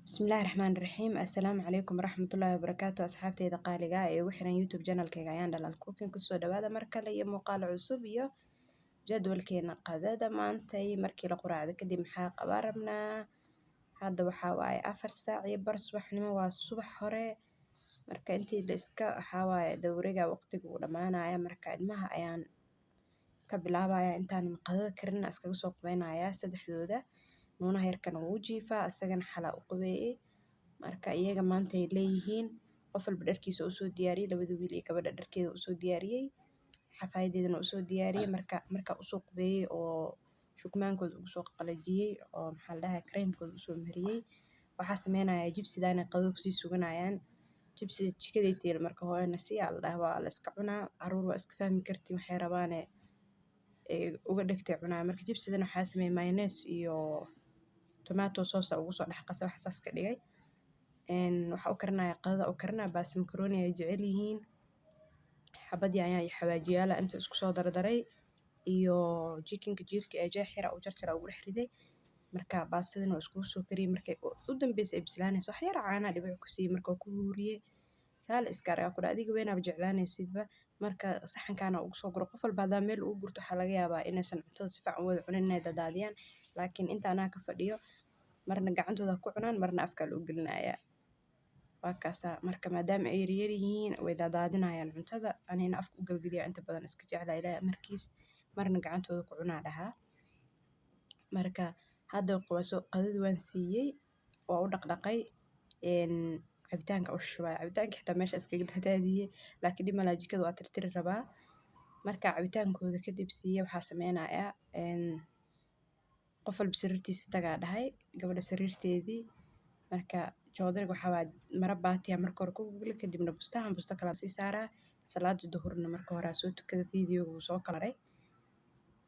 Bismillahi Raxmaani Raxiim. Assalaamu calaykum waraxmatullaahi wabarakaatu. Asxaabteyda qaaliga ah ee ugu xiran YouTube channelkayga Ayaan Dhalaal Cooking, kusoo dhawaada mar kale iyo muuqaal cusub iyo jadwalkeena qadada maantay. Markii la quraacdo kadib, maxaa qabaa rabnaa? Hadda waxaa waaye 4:15 subaxnimo, waa subax hore. Marka intii la iska, waxaa waaye, dawriga waqtiga uu dhammaanaya. Marka ilmaha ayaan ka bilaabaya, intaan qadada karin iskaga soo qubeynaya saddexdooda. Nuunaha yarkana wuu jiifaa, isagana xalaa u qubeeyey. Marka iyaga maanta ay leeyihiin, qof walba dharkiisa usoo diyaariyey, labada wiil iyo gabadha dharkeeda usoo diyaariyey, xafaayadeedana usoo diyaariyey. Marka usoo qubeeyey oo shukmaankooda ugu soo qalajiyey oo, maxaa la dhahay, kareemkooda usoo mariyey, waxaa sameynayaa jibsidaana qadada kusii suganayaan. Jibsida jikaday tiil, marka hooyana si aa la dhahaa, waa la iska cunaa. Caruur waa iska fahmi kartiin, waxay rabaane ay uga dhigtay cunaa. Marka jibsidana waxaa sameeyey mayonnaise iyo tomato sauce ugu soo dhex qasay, wax saas ka dhigay. Waxa u karinaya, qadada u karinaya, baasta macaroni ay jecel yihiin. Xabad yaanya iyo xawaajiyaala inta isku soo dardaray iyo chickenka jiirka ee jeex yar u jarjara ugu dhex riday. Marka baastadana waa iskugu soo kariyey. Markay u dambeysay ay bislaanayso, wax yar caana dhibic ku siiyey. Marka ku huuriyey, kaal iska arag ku adiga weynaaba jeclaanaysidba. Marka saxankaana ugu soo guro, qof walba haddaa meel ugu gurto, waxaa laga yaabaa inaysan cuntada si fiican u wada cunin, inay dadaadiyaan. Laakiin inta anaa ka fadhiyo, marna gacantooda ku cunaan, marna afkaa loo gelinayaa. Waa kaasaa. Marka maadaama ay yaryar yihiin, way daadaadinayaan cuntada. Anina afka u gelgeliya inta badan iska jeclaa, Ilaahay amarkiis, marna gacantooda ku cunaa dhahaa. Marka hadda qaso qadada waan siiyey, waa u dhaqdhaqay, cabitaanka u shubaya. Cabitaanka xitaa meesha iskaga daadaadiyey, laakiin dhib malaha, jikada waa tirtiri rabaa. Marka cabitaankooda kadib siiye, waxaa sameynayaa, qof walba sariirtiisa tagaa dhahay, gabadha sariirteedii. Marka joodariga waxaa waaye maro baatiya marka hore ku gogla, kadibna bustahan busto kala sii saaraa. Salaada duhurna marka hore soo tukada, videoga wuu soo kala maray,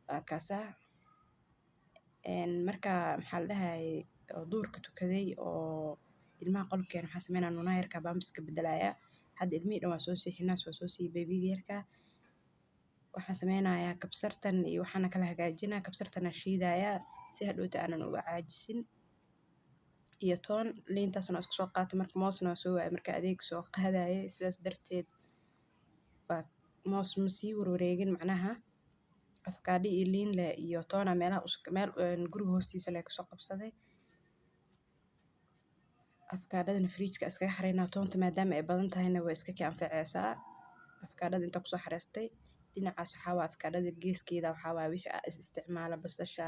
waa kaasaa. Marka, maxaa la dhahaye, duhurka tukaday oo ilmaha qolkeena, waxaa sameynaa, nuunaha yarka pampers-ka bedelaya. Hadda ilmihii dhan waa soo seexinaa, soo siiyey baby-ga yarka. Waxaan sameynayaa kabsartan iyo waxaana kala hagaajinaa, kabsartana shiidayaa si hadhowta aanan uga caajisin, iyo toon liintaasna waa isku soo qaatay. Marka moosna waa soo waayay marka adeeg soo qaadayay, sidaas darteed waa moos ma sii warwareegin. Macnaha afkaadho iyo liin leh iyo toona meelaha meel guriga hoostiisa leh kasoo qabsaday. Afkaadhadana fridge-ka iskaga xareynaa, toonta maadaama ay badan tahayna way iska kii anfaceysaa. Afkaadhada inta kusoo xareystay, dhinacaas waxaa waa afkaadhada geeskeeda, waxaa waaye wixii aa is isticmaala, basasha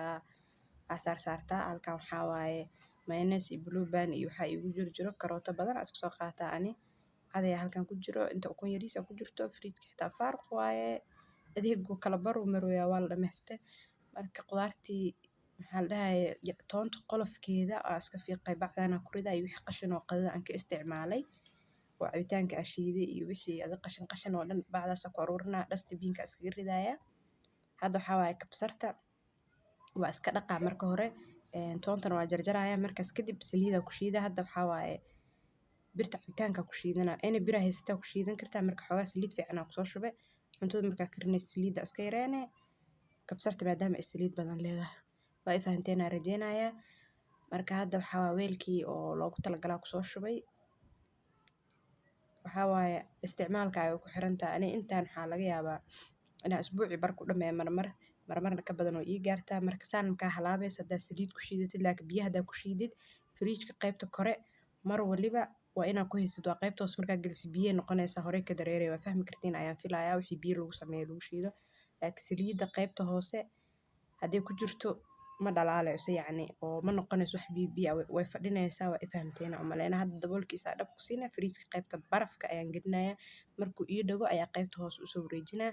aa saar saartaa. Halkan waxaa waaye mayonnaise iyo Blue Band iyo waxaa iigu jiro jiro karooto badan aa iska soo qaataa ani. Cadaya halkan ku jiro, inta ukun yariis aa ku jirto. Fridge-ka xitaa faaruq waaye, adeegu kala bar uu marooyaa, waa la dhamaystay. Marka qudaartii, maxaa la dhahaye, toonta qolofkeeda aa iska fiiqay, bacdana ku ridaa, iyo wixii qashin oo qadada aan ka isticmaalay oo cabitaanka aa shiiday iyo wixii ada qashin qashin oo dhan bacdaas ku aruurinaa, dustbin-ka iskaga ridaaya. Hadda waxaa waaye kabsarta waa iska dhaqaa marka hore, toontana waa jarjaraya. Markaas kadib saliidaa ku shiida. Hadda waxaa waaye birta cabitaanka ku shiidana, ina bira haysataa ku shiidan kartaa. Marka xoogaa saliid fiican aa kusoo shube. Cuntada markaa karinaysa, saliidda iska yareene, kabsarta maadaama ay saliid badan leedahay. Waa i fahanteen aan rajeynayaa. Marka hadda waxaa waa weelkii oo loogu talagalaa kusoo shubay. Waxaa waaye isticmaalkaaga ku xirantahay. Ani intaan waxaa laga yaabaa inaan isbuuci bar ku dhameeyo, marmar marmarna ka badan oo ii gaartaa. Marka saan makaa halaabaysa haddaa saliid ku shiidatid, laakiin biyaha haddaa ku shiidid, fridge-ka qaybta kore mar waliba waa inaa ku haysid. Waa qaybta hoose, markaa gelisid biyo noqonaysa, horey ka dareeraya. Waa fahmi kartiin ayaan filayaa, wixii biyo lagu sameeyo lagu shiido. Laakiin saliidda qaybta hoose hadday ku jirto, ma dhalaaleyso, yacni oo ma noqonayso wax biyo biyo ah, way fadhinaysaa. Waa i fahamteen aan umaleynaa. Hadda daboolkiisa dhab ku siinaa, fridge-ka qaybta barafka ayaan gelinayaa. Markuu ii dhago ayaa qaybta hoose usoo wareejinaa,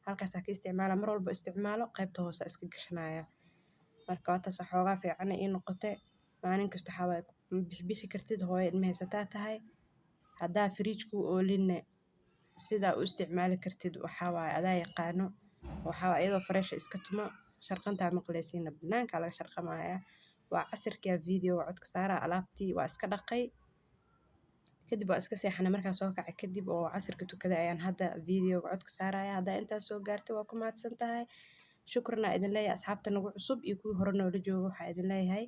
halkaasaa ka isticmaala. Mar walba isticmaalo, qaybta hoose iska gashanaya. Marka waa taas, xoogaa fiican ii noqote. Maalin kasta waxaa waaye ma bixbixi kartid, hooyo ilma haysataa tahay. Haddaa fridge kuu oolinne, sidaa u isticmaali kartid waxaa waaye adaa yaqaano. Waxaa waaye iyadoo fresh iska tumo. Sharqantaa maqleysiina, banaanka laga sharqamayaa. Waa casirkaa video codka saaraa. Alaabtii waa iska dhaqay, kadib waa iska seexanay. Markaa soo kacay kadib oo casirka tukaday ayaan hadda videoga codka saaraya. Haddaa intaas soo gaartay, waa ku mahadsan tahay, shukrana idin leeyahay. Asxaabta nagu cusub iyo kuwii hore noola jooga, waxaa idin leeyahay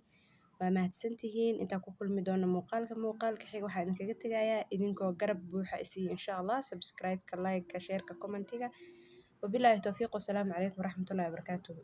Waa mahadsantihiin. Intaan ku kulmi doono muuqaalka muuqaalka xiga, waxaa idinkaga tegayaa idinkoo garab buuxa isiiya, insha Allah, subscribe-ka, like-ka, share-ka, comment-iga. Wabilaahi towfiiq, wasalaamu calaykum waraxmatullahi wabarakaatuh.